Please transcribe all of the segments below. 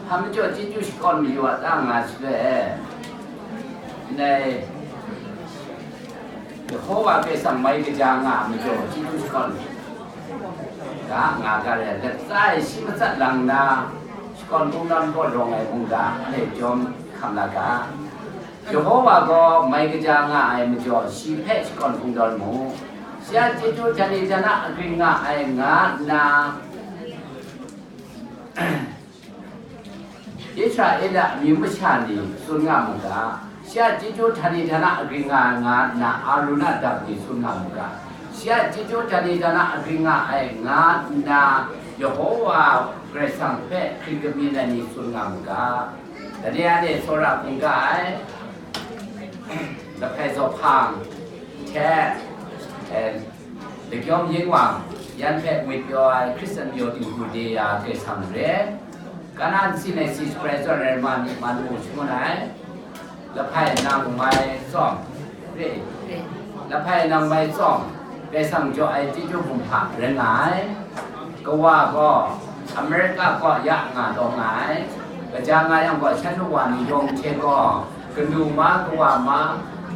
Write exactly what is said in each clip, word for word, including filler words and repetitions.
Hpa majaw chyeju shakawn mayu a ta nga shaloi, ndai Yehova Karai Kasang mai kaja nga ai majaw chyeju shakawn ga nga ga re, latsa e shi matsat lang nna, shakawn kungdawn kaw rawng ai mungga anhte jawm hkam la ga. Yehova gaw mai kaja nga ai majaw, shi hpe shakawn kungdawn mu. Shi a chyeju htan e htan a agring nga ai, nga nna Israela amyu masha ni tsun nga mu ga. Shi a chyeju htan e htan a agring nga ai, nga nna Arun a dap ni tsun nga mu ga. Shi a chyeju htan e htan a agring nga ai, nga nna Yehova Karai Kasang hpe hkrit kamyin ai ni tsun nga mu ga. Dai ni anhte tsawra hkungga ai, Lahpai Zaw Hpang hte, eh, Lakyawm Ying Wang, yan hpe ngwipyaw ai Hkristan majaw dinghku de ya Karai Kasang re, Kanan Sinai Seed President re ma ni man mu shangun ai, Lahpai Nang Mai Tsawm re, Lahpai Nang Mai Tsawm, Karai Kasang jaw ai chyeju hpung hta rai nga ai. Kawa gaw America kaw ya nga taw nga ai. Kaja nga yang gaw, shan nu wa ni yawng hte gaw, kanu ma, kawa ma,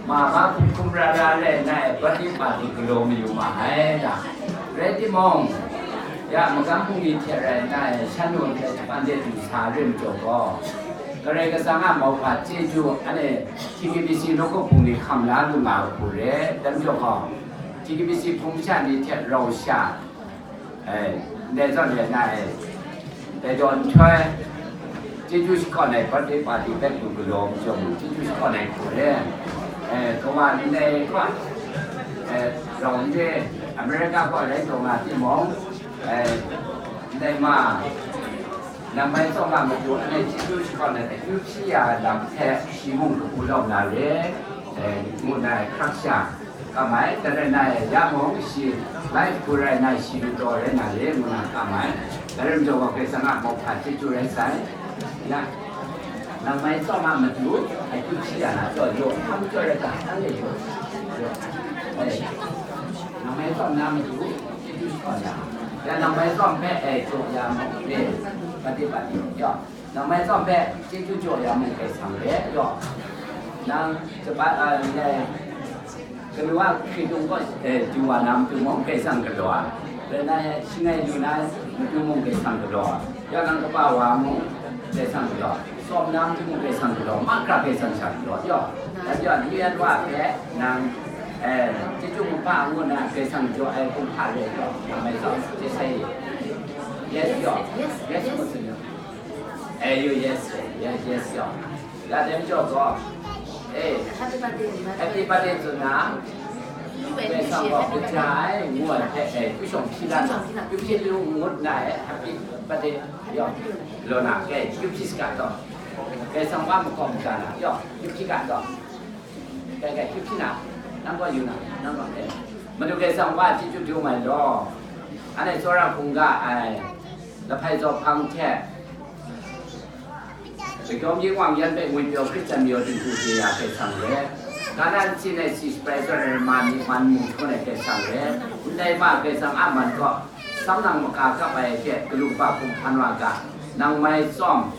ma ma hkum hkum ra ra rai nna, birthday party galaw mayu ma ai da. Rai timung, ya magam bungli hte rai nna, shan nu hte ban de du sa re majaw gaw, Karai Kasang a mauhpa chyeju, anhte T K B C nawku bungli hkam la lu nga ai hku re, dai majaw gaw, T K B C hpung masha ni hte rau sha, eh, ndai zawn re nna, eh, dai daw nhtoi, chyeju shakawn ai birthday party hpe lu galaw majaw mung, chyeju shakawn ai hku re, eh, kawa ndai kaw, eh, rau n re, America kaw rai taw nga timung, eh, ndai ma, Nang Mai Tsawm a matu anhte chyeju shakawn ai hte, akyu hpyi ya ai lam hte shi mung kabu lawm na re, eh, ngu nna hkrak sha kam ai. Dai rai nna, ya mung shi lai hku rai nna, shi lu taw rai na re, ngu nna kam ai. Dai rai majaw gaw, Karai Kasang a mauhpa chyeju rai sai. Ya, Nang Mai Tsawm a matu akyu hpyi ya na taw, yaw hkam jaw rai ta, an le yaw. Yaw. Eh, Nang Mai Tsawm na matu chyeju shakawn ya. Ya, Nang Mai Tsawm hpe, eh, jaw ya mung re, pati pati yaw. Nang Mai Tsawm hpe chyeju jaw ya mung Karai Kasang re yaw. Nang kaba, a, ndai kanu a hkritung kaw, eh, du wa na matu mung Karai Kasang galaw ai. Rai nna, shangai lu na matu mung Karai Kasang galaw ai. Yaw, nang kaba wa mung Karai Kasang galaw ai. Tsawm na matu mung Karai Kasang galaw ai. Mahkra Karai Kasang sha galaw ai. Yaw, dan yaw, nu yan wa hpe nang, eh, chyeju mungga ngu nna Karai Kasang jaw ai hpung hta re yaw. Nang Mai Tsawm, chye sai. Yes, yaw. Yes, yes, yes. Eh, yu, yes, yes, yes, yaw. La dem jaw gaw, eh, happy birthday, happy birthday tsun na, Karai Kasang gaw kaja ai ngu ai hpe, eh, kyu shawng hpyi la na, kyu hpyi lu ngut na, eh, happy birthday, yaw, law na, kei, kyu hpyi saga taw. Karai Kasang wa makawm ga na, yaw, kyu hpyi ga taw. Kei, kei, kyu hpyi na, nang gaw yu na, nang gaw, eh. Madu Karai Kasang wa chyeju dum ai law. Anhte tsawra hkungga ai, Lahpai Zaw Hpang hte, Lakyawm Ying Wang yan hpe ngwipyaw Hkristan majaw dinghku de ya Karai Kasang re, Kanan Sinai Seed President re ma ni man mu hkun ai Karai Kasang re, ndai ma Karai Kasang a man kaw, sam nang maka kap ai hte galu kaba hkum hpan wa ga, Nang Mai Tsawm,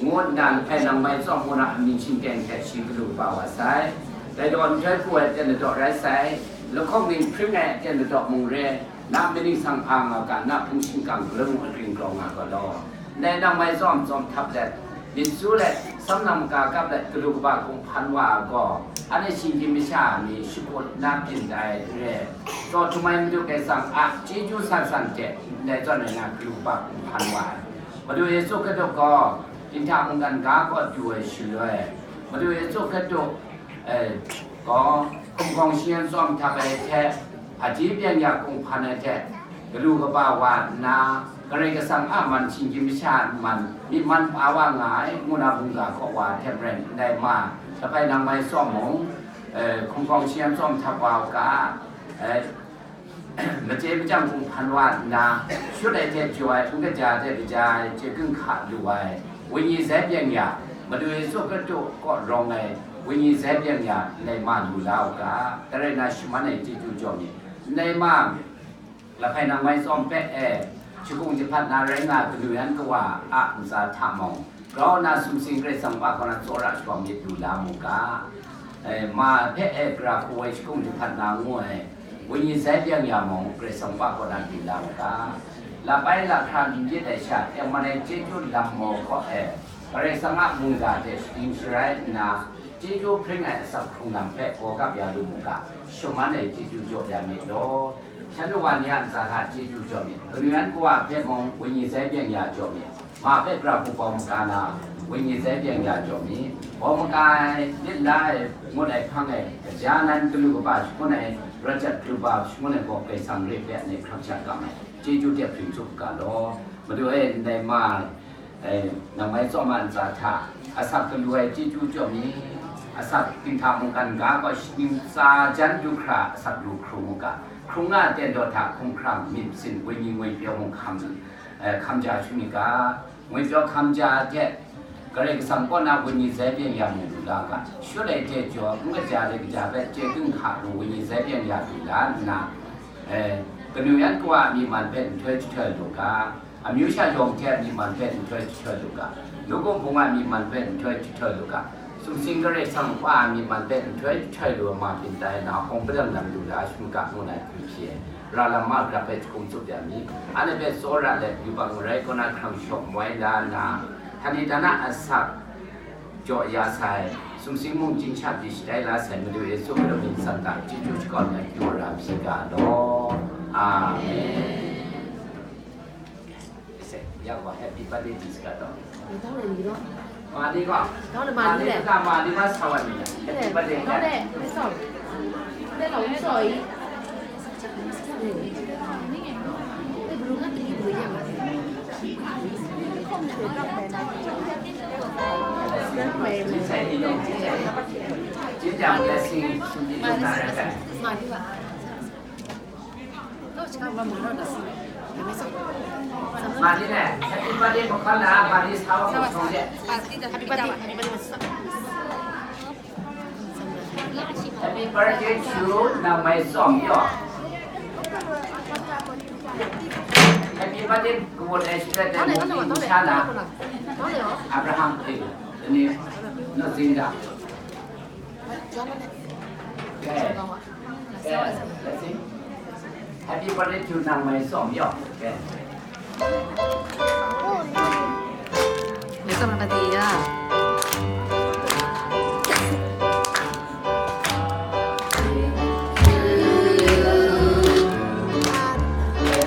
ngu nna Lahpai Nang Mai Tsawm ngu na amying shingteng hte shi galu kaba wa sai. Dai daw nhtoi hku ai aten ladaw rai sai, lahkawng ning hpring ai aten ladaw mung re, na myit ningsang a nga ga, na hpung shingkang galun mung agring grau nga ga law. Ndai Nang Mai Tsawm tsawm htap let, myit su let, sam nang maka kap let, galu kaba hkum hpan wa ai gaw, anhte shinggyim masha ni shakut na byin dai re, taw htum ai Madu Karai Kasang a chyeju san san hte ndai zawn rai na galu kaba hkum hpan wa ai. Madu Yesu Hkristu gaw dinghta mungkan ga kaw du ai shaloi, Madu Yesu Hkristu, eh, gaw hkumhkawng shingyan tsawm htap ai hte, hpaji byeng ya hkum hpan ai hte, galu kaba wa nna, Karai Kasang a man, shinggyim masha a man, myit man pa wa nga ai, ngu na mungga kaw wa hte maren, ndai ma, Lahpai Nang Mai Tsawm mung, eh, hkumhkawng shingyan tsawm htap wa u ga, eh, machye machyang hkum hpan wa nna, shut ai hte jaw ai, n kaja hte kaja ai, chye gun hka lu ai, Wenyi zai byeng ya, Madu Yesu Hkristu kaw rawng ai, Wenyi zai byeng ya, ndai ma lu la u ga, dai rai na shaman ai chyeju jaw myit. Ndai ma, Lahpai Nang Mai Tsawm hpe e, Shakung jahpat na rai nga, kanu yan kawa a ntsa hta mung, grau nna sumsing Karai Kasang Wa kaw na tsawra shawa myit lu la mu ga. E, ma hpe e, gara hku ai shakung jahpat na ngu ai, wenyi zai byeng ya mung, Karai Kasang Wa kaw na lu la mu ga. Lap ai lahkra n myit ai sha, tengman ai chyeju lam maw kaw e, Karai Kasang a mungga hte shadim sharai nna, chyeju hpring ai asak hkrung lam hpe gawgap ya lu mu ga, shaman ai chyeju jaw ya myit law. Shanhte wa ni a ntsa hta chyeju jaw myit. Kanu yan kawa hpe mung wenyi zai byeng ya jaw myit. Ma hpe gara hku bau maga na, wenyi zai byeng ya jaw myit. Bau maga ai, lit la ai, ngut ai, hpang ai, kaja nan galu kaba shangun ai, rajat galu ba shangun ai gaw Karai Kasang re hpe anhte hkrap sha kam ai. Chyeju de hpring tsup ga law. Madu e, ndai ma, e, nang mai tsawm a ntsa hta, asak galu ai chyeju jaw myit. Asak dinghta mungkan ga gaw shaning tsa jan du hkra asak lu hkrum u ga. Hkrung nga ai ten daw hta hkumhkrang, myit masin, wenyi ngwipyaw mung hkam, e, hkam ja shu myit ga. Ngwipyaw hkam ja ai hte, Karai Kasang kaw na wenyi zai byeng ya mung lu la ga. Shut ai hte jaw, n kaja ai kaja hpe chye kring hka lu wenyi zai byeng ya lu la nna, e, kanu yan kawa a myi man hpe nhtoi jahtoi lu ga. Amyu sha yawng hte a myi man hpe nhtoi jahtoi lu ga, nawku hpung a myi man hpe nhtoi jahtoi lu ga, sumsing Karai Kasang Wa a myi man hpe nhtoi jahtoi lu ai ma byin tai na, hkawng padang lam lu la shu ga, ngu na hkyu hpyi ai, ra lam ma grap hpe jahkum tsup ya mi, anhte hpe tsawra let, yubak marai kaw na hkrang shawk moi la nna, htani htana asak jaw ya sai, sumsing mung chying sha pyi shatai la sai Madu Yesu Hkristu mying san hta chyeju shakawn ai hkyu ra hpyi ga law. Amen. Ise, ya wa, happy birthday di saka to. 你当然你咯， Ma ni ko. 当然嘛，你嘞。 Ma ni ka, ma ni ma sa wa ni. Happy birthday. 当然，没错，那老无所谓。那不如我给你不一样嘛。 Ise, ise. Jin jang blessing, sumbi jin na ra kai. 嘛，你嘞，happy birthday 不快乐啊，把你啥个不同的。 Happy birthday, happy birthday. Happy birthday to nang mai tsawm yaw. Happy birthday, good as you said, and Abraham, eh, ini, no, Zinda. Okay. Okay. Let's sing. Happy birthday to nang mai tsawm yaw. Okay. Mai tsawm na pati ya.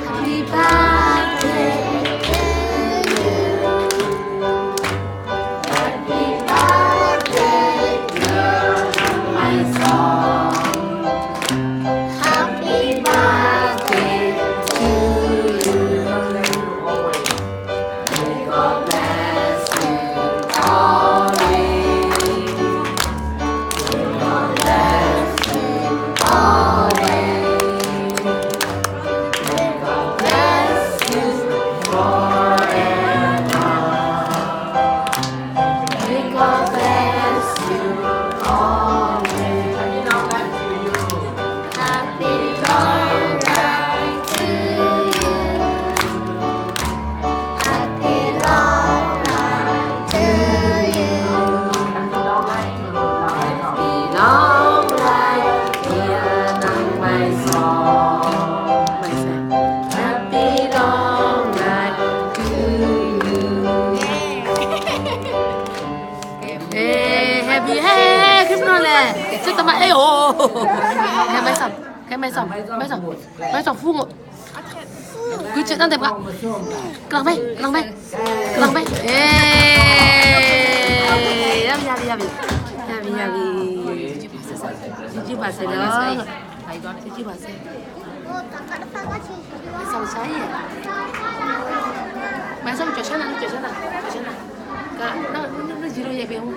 Happy birthday to you. Happy birthday to my song. Happy birthday to you. May God bless you always. May God bless you always. May God bless you forever. May God bless you always. Happy long life to you. Happy long life to you. Happy long life to you. Happy long life, dear nang mai sawm. Happy long life to you. Eh, happy, hey, hey, ขึ้นมาเลย จะทำไม เอ้ย โอ้ แค่ไม้สับ แค่ไม้สับ ไม้สับ ไม้สับ ฟุ้ง อ่ะ คือจะตั้งแต่ปะ กำลังไป กำลังไป กำลังไป เอ้ย ยาบี ยาบี ยาบี ยาบี ยาบี Jiji ba se lo. Jiji ba se. Mai sawm sha ye. Mai sawm jaw sha na, jaw sha na, jaw sha na. Ka, na, na, na, zero ye be hu.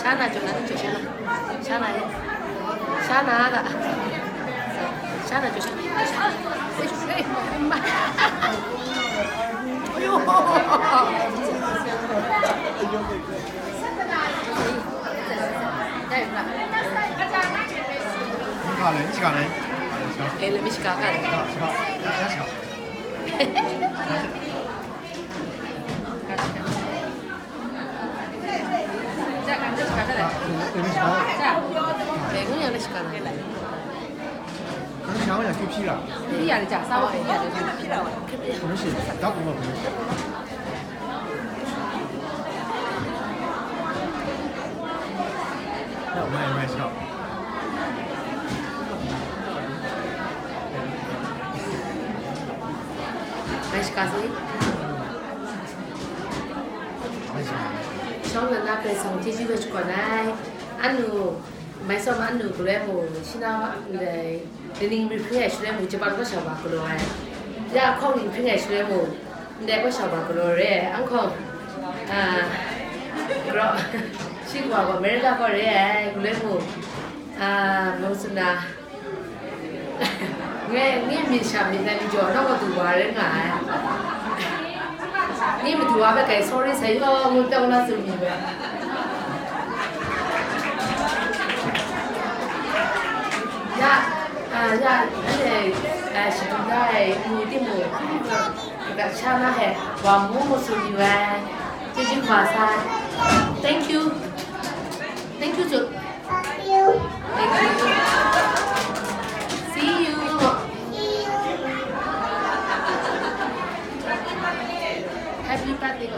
Sha na jaw na, jaw sha na. Sha na ye. Shana ka. Shana tu. Ayo. 你看嘞，你去看嘞。 Eh, let me shika ka. 去看，去看，去看。 Shawng nna Karai Kasang chyeju hpe shakawn ai. Anu, mai tsawm anu galoi mung, shi na ndai, kaning myi hpring ai shaloi mung, Japan kau shau wa galaw ai. Ya hkawng ning hpring ai shaloi mung, ndai kau shau wa galaw re ai. Anhkawng, ah, gro, shi gaw America kau re ai, galoi mung, ah, mung suna, Ngai, ngai myit sha myit na myit jaw, nawng madu wa rai nga ai. Ngai madu wa hpe kai sorry sai yaw ngu tau na tsun mi bai. Ya, ah, ya, anhte, ah, shadu da ai, ngu timung, ga sha na he, wa mu mu tsun mi bai. Chyeju kaba sai. Thank you. Thank you too. Thank you. See you. Happy birthday. Happy birthday.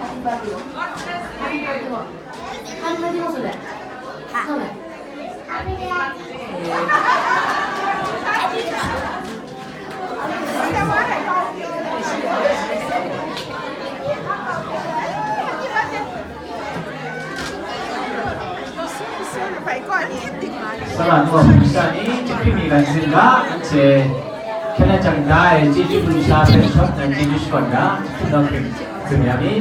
Happy birthday. Happy birthday. Happy birthday. Salan gaw hpung sha ni, chyahpri mi lam zin ga, anhte hkyen jang da ai chyeju pru sha hpe shawt na chyeju shakawn ga, chyahpri nawng hpring zin ya mi.